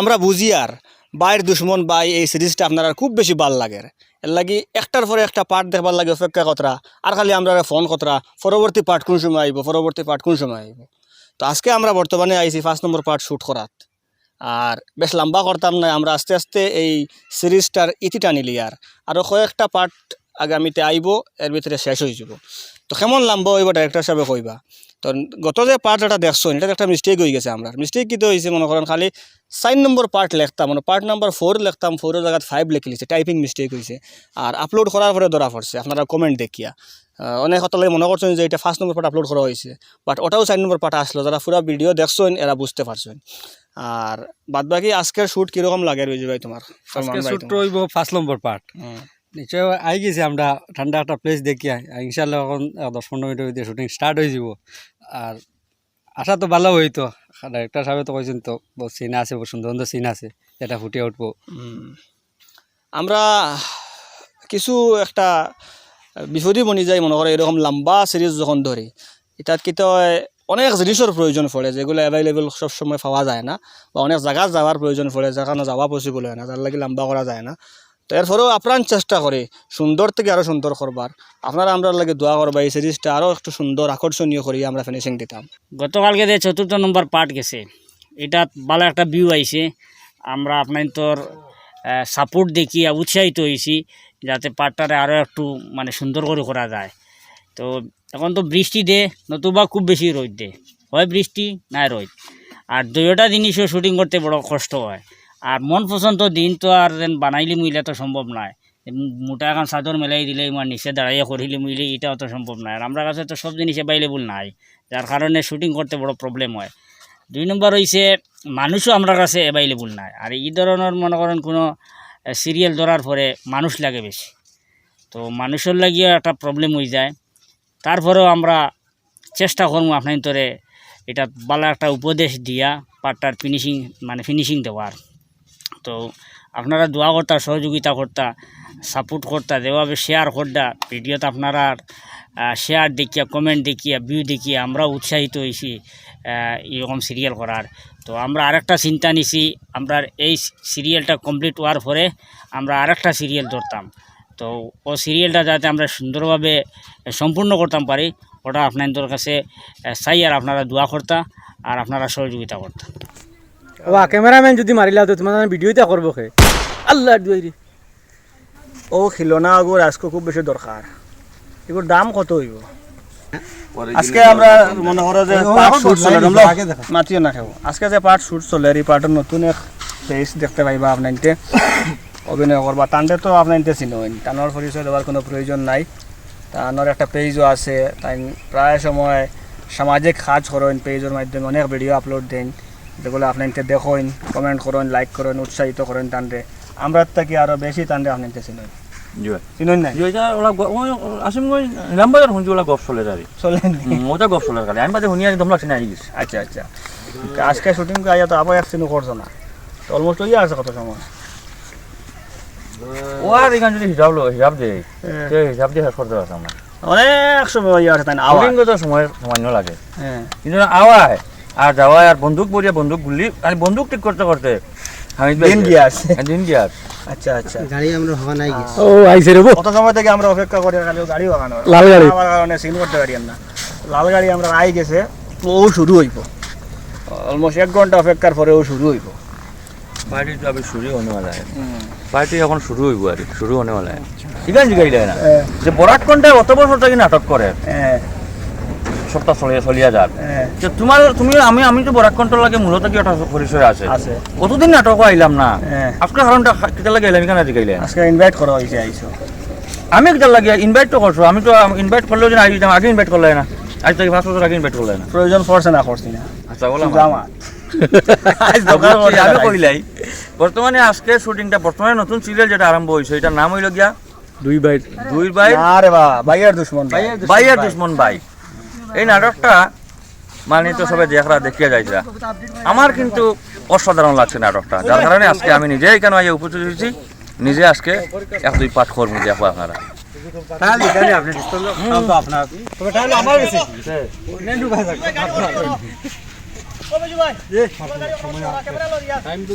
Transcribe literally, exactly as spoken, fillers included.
আমরা বুঝিয়ার ভাইর দুশমন ভাই এই সিরিজটা আপনারার খুব বেশি ভালা লাগের। এরলাগি একটার পরে একটা পার্ট দেখবার লাগি অপেক্ষা করতরা, আর খালি আমরারে ফোন করতরা, পরবর্তী পার্ট কুন সময় আইবো, পরবর্তী পার্ট কুন সময় আইবো। তো আজকে আমরা বর্তমানে আইছি পাঁচ নম্বর পার্ট শুট করাত। আর বেশ লম্বা করতাম না, আমরা আস্তে আস্তে এই সিরিজটার ইতি টানিলিয়ার। আরও কয়েকটা পার্ট আগামীতে আইবো, এর ভিতরে শেষ অইযিবো। তো কেমন লম্বা অইবো, ডাইরেক্টর সাবে কইবা। তো গত যে পার্ট যেটা দেখছইন, ইটাত একটা মিস্টেক অইগেছে আমরার। মিস্টেক কিতা অইছে, মনো করইন, খালি চাইর নম্বর পার্ট লেখতাম, মানে পার্ট নাম্বার ফোর লেখতাম, ফোরর জাগাত ফাইভ লেখিলিছে, টাইপিং মিস্টেক অইছে। আর আপলোড করার পরে ধরা পড়ছে, আপনারা কমেন্ট দেখিয়া। আহ, অনেক হকলে মনো করছইন যে ইটা পাঁচ নম্বর পার্ট আপলোড করা অইছে, বাট ওটাও চাইর নম্বর পার্ট আছলো। যারা পুরা ভিডিও দেখছইন, এরা বুঝতে পারছইন। আর বাদ বাকি আজকের শুট কিরকম লাগের, রুজি ভাই, তুমার? আজকের শুট অইবো পাঁচ নম্বর পার্ট। হুম। নিচে আইগেছি আমরা ঠান্ডা একটা প্লেস দেখিয়া, ইনশাআল্লাহ অখন, আহ, দশ পনেরো মিনিটর ভিতরে শুটিং স্টার্ট অইযিবো। আর আশা তো ভালা অইতো, ডাইরেক্টর সাবে তো কইছইন তো, বহুত সিন আছে, বহুত সুন্দর সুন্দর সিন আছে, যেটা ফুটিয়া উঠবো। হুম। আমরা কিছু একটা বিপদী বনি যাই, মনো করো, এরকম লম্বা সিরিজ যখন ধরি, ইটাত কিতা অয়, অনেক জিনিসর প্রয়োজন পড়ে, যেগুলা অ্যাভেইলেবল সব সময় পাওয়া যায় না, বা অনেক জাগাত যাওয়ার প্রয়োজন পড়ে, যেখানো যাওয়া পসিবল অয় না, যার লাগি লম্বা করা যায় না। তো এরপরেও আপ্রাণ চেষ্টা করি সুন্দর থাকি আরও সুন্দর করবার। আপনারা আমরার লাগি দোয়া করবা, এই সিরিজটা আরও একটু সুন্দর, আকর্ষণীয় করি আমরা ফিনিশিং দিতাম। গতকালকে যে চতুর্থ নম্বর পার্ট গেছে, ইটাত ভালা একটা ভিউ আইছে। আমরা আপনাইনতর, আহ, সাপোর্ট দেখিয়া উৎসাহিত অইছি, যাতে পার্টটারে আরও একটু, মানে, সুন্দর করি করা যায়। তো অখন তো বৃষ্টি দে, নতুবা খুব বেশি রইদ দে, অয় বৃষ্টি নায় রইদ। আর দুইওটা জিনিসও শুটিং করতে বড় কষ্ট অয়। আর মন পছন্দ দিন তো আর যেন বানাইলিমু ইলা তো সম্ভব নায়। মোটা একখান চাদর মেলাই দিলে, ইমার নিচে দাঁড়াইয়া করিলিমু ইলা, ইটাও তো সম্ভব নায়। আর আমরার কাছে তো সব জিনিস অ্যাভেইলেবল নাই, যার কারণে শুটিং করতে বড় প্রবলেম অয়। দুই নম্বর অইছে, মানুষও আমরার কাছে অ্যাভেইলেবল নাই। আর ই ধরনর, মনো করইন, কুনু, আহ, সিরিয়াল ধরার পরে মানুষ লাগে বেশি, তো মানুষর লাগিও একটা প্রবলেম অইযায়। তারপরেও আমরা চেষ্টা করমু আপনাইনতরে ইটা ভালা একটা উপদেশ দিয়া পার্টটার ফিনিশিং, মানে, ফিনিশিং দেওয়ার। তো আপনারা দোয়া করতা, সহযোগিতা করতা, সাপোর্ট করতা, যেভাবে শেয়ার করতা ভিডিওত আপনারার, আহ, শেয়ার দেখিয়া, কমেন্ট দেখিয়া, ভিউ দেখিয়া আমরা উৎসাহিত অইছি, আহ, এরকম সিরিয়াল করার। তো আমরা আরেকটা চিন্তা নিছি, আমরার এই সিরিয়ালটা কমপ্লিট অওয়ার পরে আমরা আরেকটা সিরিয়াল ধরতাম। তো ও সিরিয়ালটা যাতে আমরা সুন্দরভাবে সম্পূর্ণ করতাম পারি, ওটা আপনাইনতর কাছে, আহ, চাই, আর আপনারা দোয়া করতা, আর আপনারা সহযোগিতা করতা। ওয়া, ক্যামেরাম্যান যদি মারিলাও তো তুমার ভিডিও ইতা করবো কে? আল্লাহর দুয়াই রে। ও খিলনা ওগুর আজকে খুব বেশি দরকার। এগুর দাম কত অইবো? আজকে আমরা মনো করো যে পার্ট শুট চলের, মাতিও না কেউ। আজকে যে পার্ট শুট চলের, ই পার্টর নতুন এক ফেস দেখতে পাইবা আপনাইনতে। অভিনয় করবা, তানরে তো আপনাইনতে চিনইন, তানর পরিচয় দেওয়ার কুনু প্রয়োজন নাই। তানর একটা পেজও আছে, তাইন প্রায় সময় সামাজিক কাজ করইন, পেজর মাধ্যমে অনেক ভিডিও আপলোড দেইন, যেগুলা আপনাইনতে দেখইন, কমেন্ট করইন, লাইক করইন, উৎসাহিত করইন তানরে। আমরার থাকি আরো বেশি তানরে আপনাইনতে চিনইন। জি ভাই। চিনইন নাই? জি, ওইটা ওলা গ-, ওই আসিমগঞ্জ নিলামবাজার হুনছি ওলা গফ চলের আর কি। চলের নি? হুম, ওটা গফ চলের খালি। আমি বাদে হুনি আর দমলা চিনা গেছি। আচ্ছা, আচ্ছা। আজকে শুটিং আইয়া তো আবার এক সিনও করছো না। তো অলমোস্ট অইয়া আছে কত সময়? ও আর এখান যদি হিসাব লো, হিসাব দেই, হ্যাঁ। সে হিসাব দিয়া শেষ করতে পারতাম না। অনেক সময় অইয়া আছে, তাই না? আওয়াজ। শুটিং তো সময় সামান্য লাগে। হ্যাঁ। কিন্তু না, আওয়ায় আর যাওয়ায় আর বন্দুক বরিয়া বন্দুক গুলি, মানে বন্দুক ঠিক করতে করতে আমি দিন গিয়া আছে। হ্যাঁ, দিন গিয়া আছে। আচ্ছা, আচ্ছা। গাড়ি আমরা হওয়া নাই গেছে। ও, আইছে রে বো। কত সময় থাকি আমরা অপেক্ষা করি, খালি ও গাড়ি ওখানো। লাল গাড়ি। আমার কারণে সিন করতে পারি না। লাল গাড়ি আমরা আই গেছে, ও শুরু অইবো। অলমোস্ট এক ঘন্টা অপেক্ষার পরে ও শুরু অইবো। পার্টি তো আবার শুরু হনে ওয়ালা হ্যায়। হুম। পার্টি এখন শুরু অইবো আর কি, শুরু হনে ওয়ালা হ্যায়। আচ্ছা। ঠিক আছে, জিগাইলে না? হ্যাঁ। যে বরাক কন্যায় অত বছর থাকি নাটক করে। হ্যাঁ। সবটা চলে, চলিয়া যার। হ্যাঁ। যে তুমার, তুমি, আমি, আমি তো বরাক কন্যার লগে মূলত কি একটা পরিচয় আছে। আছে। কতদিন নাটকো আইলাম না। হ্যাঁ। আজকে কারণটা খা-, কিতার লাগি আইলাম এখানে জিগাইলে? আজকে ইনভাইট করা অইছে, আইছো। আমি কিতার লাগি ইনভাইট তো করছো, আমি তো আম-, ইনভাইট করলেও যেন আই দিতাম, আগে ইনভাইট করলে না। আজ থাকি পাঁচ বছর আগে ইনভাইট করলে না। প্রয়োজন পড়ছে না, করছি না। আচ্ছা, বলো শুধু আমার। আমার। আজ দরকার পড়ছে, আমি কইলাই। বর্তমানে আজকে শুটিংটা, বর্তমানে নতুন সিরিয়াল যেটা আরম্ভ অইছে, এটার নাম অইলো গিয়া দুই ভাই। দুই ভাই। না রে বাবা, ভাইয়ের দুশমন ভাই। ভাইয়ের দুশমন ভাই। এই নাটকটা মানে তো সবে দেখরা, দেখিয়া যাইরা। আমার কিন্তু অসাধারণ লাগছে নাটকটা, যার কারণে আজকে আমি নিজে এখানে আইয়া উপস্থিত অইছি, নিজে আজকে এক দুই পাঠ করবো, দেখো আপনারা। তাহলে, তাহলে আপনি, তাহলে তো আপনার। তবে তাহলে আমার বেশি। নেন্ডু ভাই থাকবে। টাইম তো